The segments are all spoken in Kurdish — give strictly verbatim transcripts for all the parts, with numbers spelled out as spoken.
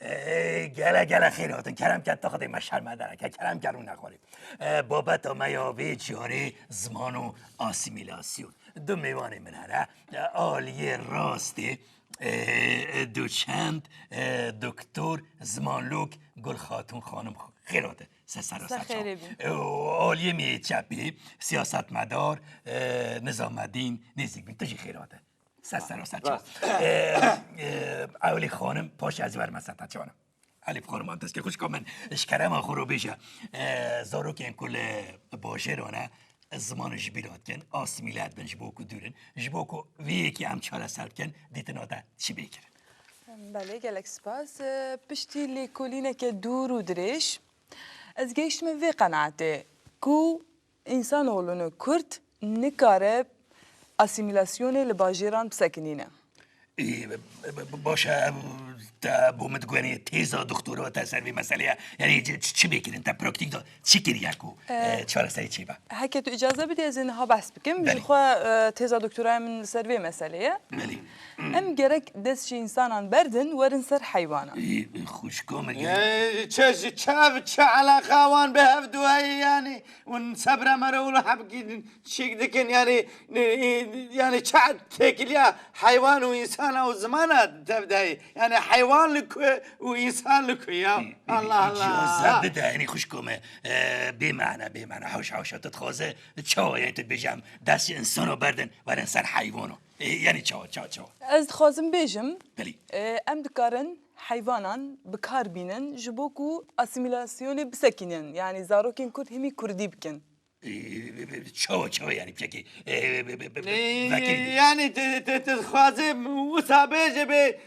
Ê, gele gele xêr hatin. Kerem ke tu xwedê me şermende neke. Kerem ke rû nexwarî. Ê, babeta me ya vê çarê ziman û asîmîlasyon. Du mêvanê min hene. Ê, aliyê rastê, ê, doçent, ê, doktor, zimanlok Gul Xatun xanim xêr hate. Ser ser Ser ser xêrê bî. Ê, û aliyê min yê çepê siyasetmedar, ê, Nizamedîn Nêzîkbîn. Tu jî xêr hate. Ser ser ser çawa. Rast. Ê, ê, Ewlî xanim, paşê ez werim ser te çawa. Elîf xanim, em dest kê xwişka min, ji kerema xwe ro bêje. Ê, zarokên ku li bajêran e, ziman ji bîr dikin, asîmîle dibin ji bo ku dûr in. Ji bo ku vê yekê em çareser bikin, dîtina te çi bê kirin? Belê, gelek spas. Ê, piştî lêkolîneke dûr û dirêj, ez gehiştime vê qenaetê ku Însanoğlunu Kurd nikare asîmîlasyonê li bajêran bisekinîne. Ê, b-, b-, b-, baş e, ev te bo min diguherî têza doktora te ser vê meselê ye. Yanî çi, çi, çi bê kirin, te praktîk de çi kiriye ku, Ee, e, çareserî çêbe? Heke tu îcaze bidî, ez ê niha behs bikim. Belê. Ji xwe, e, têza doktoraya min li ser vê meselê ye. Belê. Em gerek dest ji însanan berdin, werin ser heywanan. Ê, xwişka min, yanî Ee, çi, çi, çi, çi eleqa wan bi hev du heye, yanî? Hûn sebra me re wilo hebkî çêk dikin, yanî, e, e, yanî çi têkiliya heywan û însana û zimana tev de ye? Yanî heywan li ku û însan li ku ya? Ê, ê, Allah ê, Allah. Îcaze bide, yanî xwişko me, e, bê mane, bê mane, hewşa, hewşa, tu dixwaze çawa, yanî tu dibêjî em dest ji însano berdin, werin ser heyvano. E, yanî çawa, çawa, çawa? Ez dixwazim bêjim, Belê. e, em dikarin heywanan bi kar bînin ji bo ku asîmîlasyonê bisekînin, yanî zarokên Kurd hemî Kurdî bikin. Ee, çawa, çawa, yanî pekî, ee, be, be, be, be, Ee, vekirî. Yanî te, te, te dixwaze wisa bêje be,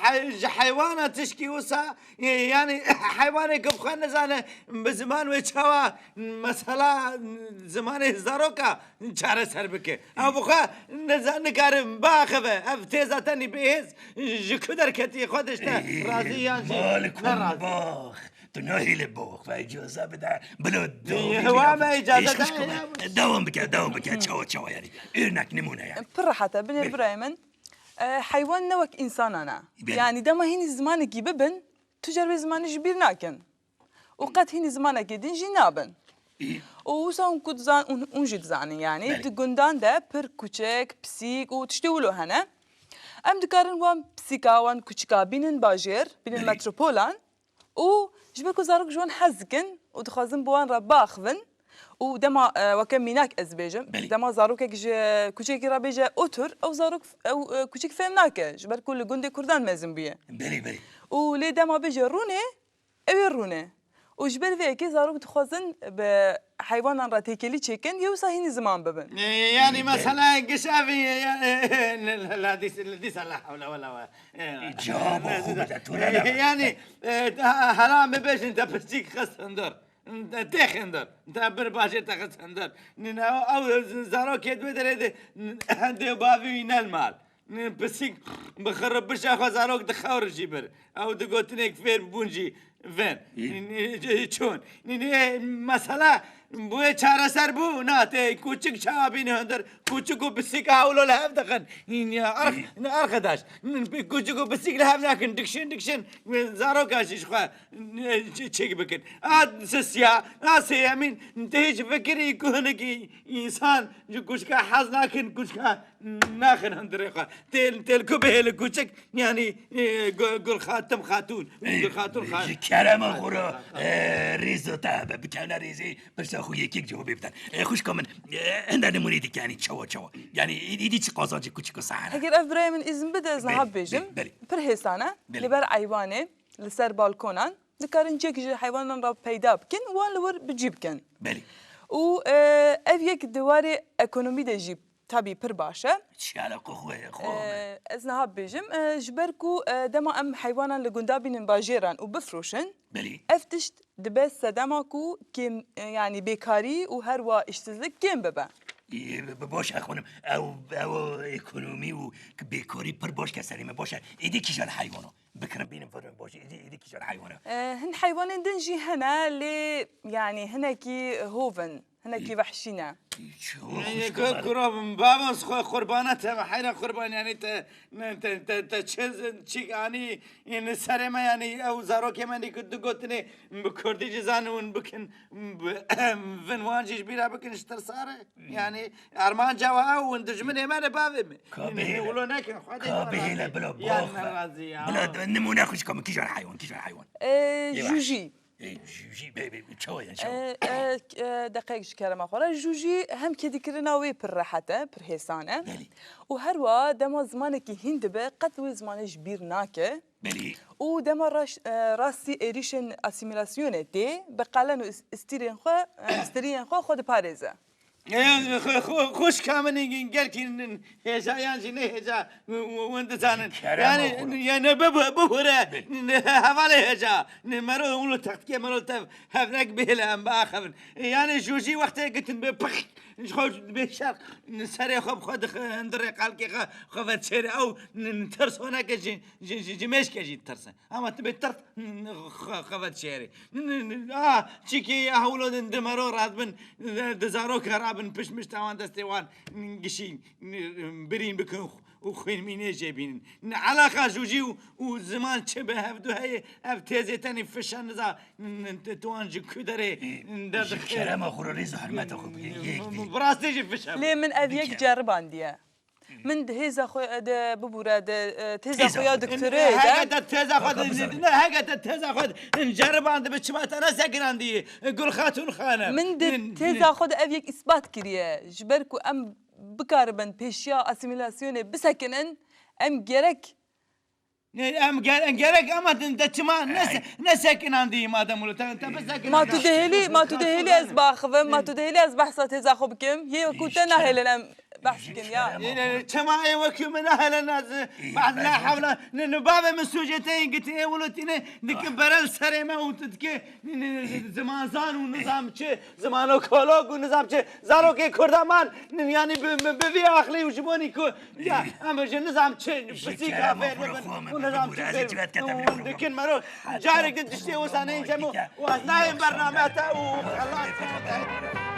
he-, ji heywana tişkî wisa, ee, yanî heywanê ku bi xwe nizane, bi ziman wê çawa, mesela, zimanê zaroka çareser bike. Ew bi xwe niza-, nikare biaxive. Ev têza tenî bihêz ji ku derketî, xwe dişte razî yan jî Malikum nerazî. Bax. Tu nahêle bo xwe îcaze bide. Bila Ee, dawî wa bide. me îcaze Êş xweş da kome. ya. Dewam bike, dewam bike. Çawa, çawa yanî. Örnek, nimûne yanî. Pir rehet e. Binê Bê. birayê min. E, heywan ne wek însanan e. Bê. Yanî dema hînî zimanekî bibin, tu car wê zimanî ji bîr nakin. Û qet hînî zimanekê din jî nabin. Î. Û wisa hûn ku dizan-, hûn, hûn jî dizanin yanî. Belê. Di gundan de pir kuçek, pisîk û tiştê wilo hene. Em dikarin wan pisîka, wan kuçika bînin bajêr, bînin Belê. metropolan. Û ji ber ku zarok ji wan hez dikin û dixwazin bi wan re biaxivin û dema, e, weke mînak ez bêjim, Belê. dema zarokek ji kuçekî re bêje otur, ew zarok, ew, e, kuçek fêm nake, ji ber ku li gundê Kurdan mezin bûye. Belê, belê. Û lê dema bêje rûnê, ew ê rûnê. Û ji ber vê yekê zarok dixwazin bi heywanan re têkilî çêkin, yê wisa hînî ziman bibin. E, yanî mesela giş ev e, e, e, la, la, dîs-, dîsa la hewle wela we. E, Cevaba xwe bide, tu ne ne. Yanî, e, he-, hela em bibêjin te pisîk xist hundir. Te têx hundir. Te bir bajêr te xist hundir. Nîne, ew, ew zarokê di wê derê de, hendê bavî wî ne li mal. Pisîk bi xiribişa xwe zarok di xewr jî bir. Ew di gotinek fêr bûn jî vin. Çûn. Mesela bi wê çareser bû, na tê kûçik çawa bîne hundir, kûçik û pisîk hewlo li hev dixin. Arx-, arxedaş, kûçik û pisîk li hev nakin, dikişin, dikişin, zaroka jî ji xwe çêk bikin. A sisiya, a sêyemîn, tê hîç fikirî ku hinekî însan ji kûçika hez nakin, kûçika naxin hundirê xwe. Têl, têl ku bihêle kûçik, yanî, e, Gu-, Gul Xatim Xatûn. Ê, Gul Xatûn Xatûn. Ji kerema xwe re, e, rêza te hebe, bikevne rêzê, pirsa xwe yek yek cewabê bidin. E, xwişka min, e, hinde nimûnê dike, yanî çawa çawa. Yanî, î-, îdî çi qazancê kûçik û sehene? Eger ev birayê min îzin bide, ez niha Belê, bêjim. belê, belê. Pir hêsan e. Belê. Li ber eywanê, li ser balkonan, dikarin cihek ji heywanan re peyda bikin, wan li wir bi cî bikin. Belê. Û, e, ev yek di warê ekonomî de jî tabî pir baş e. Çi eleqa xwe ye, xwe E, ez niha bibêjim, e, ji ber ku, e, dema em heywanan li gunda bînin bajêran û bifroşin, Belê. ev tişt dibe sedema ku kêm, e, yanî bêkarî û her wa îşsizlik kêm bibe. Ê, bi, bi, baş e, xanim. Ew, ew ekonomî û bêkarî pir baş ke serê me, baş e. Êdî kîjan heywan o? Bikirin bînin, verin boş. Îdî, îdî kîjan heywana. E, hin heywanên din jî hene, lê, yanî, hinekî hov in, hinekî vehşî ne. Çi hov Ê, xwişka ku-, me? Kuro bin, bavas xwe qurbana te ve, heyra qurban, yanî te, ne, te, te, te çi, çi anî, yanî serê me, yanî ew zarokê me nî ku digotinê bi kurdî jî zanin hûn bikin, bi, vin wan jî ji bîra bikin ji tirsa re. Yanî armanca we ew in, dijminê me ne bavê me. Ka bihêle. Wilo nekin, Xwedê Ka bihêle, bila Yan baxwe. nerazî ya. Bila nimûne xwişka min, kîjan heywan, kîjan heywan. E, Yavaş. Jûjî. Ê, jû-, jûjî, bê, bê, çawa ye, çawa? E, e, e, deqeyek ji kerema xwe re. Jûjî hem kedîkirina wê pir rehet e, pir hêsan e. Belê. Û her wiha dema zimanekî hîn dibe, qet wê zimanê ji bîr nake. Belê. Û dema raş-, e, rastî êrîşên asîmîlasyonê tê, bi qelen û is-, istîrên xwe, e, istiriyên xwe, xwe diparêze. Ya, xwe-, xwe-, xwişka min, gelkî hêja yan jî ne hêja, w-, w-, win dizanin. Kerema Yani, xwe. yani bibu-, bibûre, hevalê hêja. Ne mero, û li textikê mero tev, hevnek bihêle em biaxivin. Yani, jûjî wextê gitin bê pix, ji xwe bê şer, serê xwe bi xwe dix-, hundirê qalkê xwe, xwe ve çêre ew, n-, n-, tirs honeke ji, ji, ji, ji mêşke jî tirse. Ama tu bê tirs, n-, n-, xwe, xwe ve çêre. N-, n-, n-, a, çikê ya hewlo din di mero radibin, di zaroka rabin, pişt mişta wan destê wan, n-, gişî, n-, birîn bikin û xwînmînê jê bînin. N-, alaqa jûjî û, û ziman çi bi hevdu heye, ev têzê tenê fişe niza, n-, n-, tu wan ji ku derê, Ê, n-, ji derdixê. kerema xwe re rêz û hurmeta xwe bigire, yek dî. Bi rastî jî fişe bû. Lê min ev yek Bike. ceribandiye. Min di hêza xwe de bibûre de, e, têza Têza xwe ya xwe. doktorê de. Hege te têza xwe Baka de, bizanî. ne, hege te têza xwe de, ceribandibe çima te ne sekinandiye, Gulxatun Xanim. Min di N-, têza n-, xwe de ev yek îspat kiriye. Ji ber ku em bikaribin pêşiya asîmîlasyonê bisekinin, em gerek Ne, em ger-, gerek ama din de çima ne se-, ne sekinandî madem wilo te, te bisekinan. Ma tu dihêlî, ma tu dihêlî ez baxivim, ma tu dihêlî ez behsa têza xwe bikim. Yê ku te nahêlin em behs bikin ya. Yine çima ê wekî min nahêlin ez behs ne hewla, ne, ne bavê min sûcê te yê gitî ê wilo tîne dike berel serê me û tu dike, ne, ne, ne, zimanzan û nizam çi, zimanokolog û nizam çi, zarokê kurda man, yanî bi, bi, bi vî axlî û ji bonî ku Ya, em ji nizam çi Ji pisîka kerema fêr xwe bibin xwe min û nizam çi bibûre, ez fêr ji vet ketim û hûn dikin mero. Carek din tiştê wisa neyên cem û, û ez nayên bername te û xelas.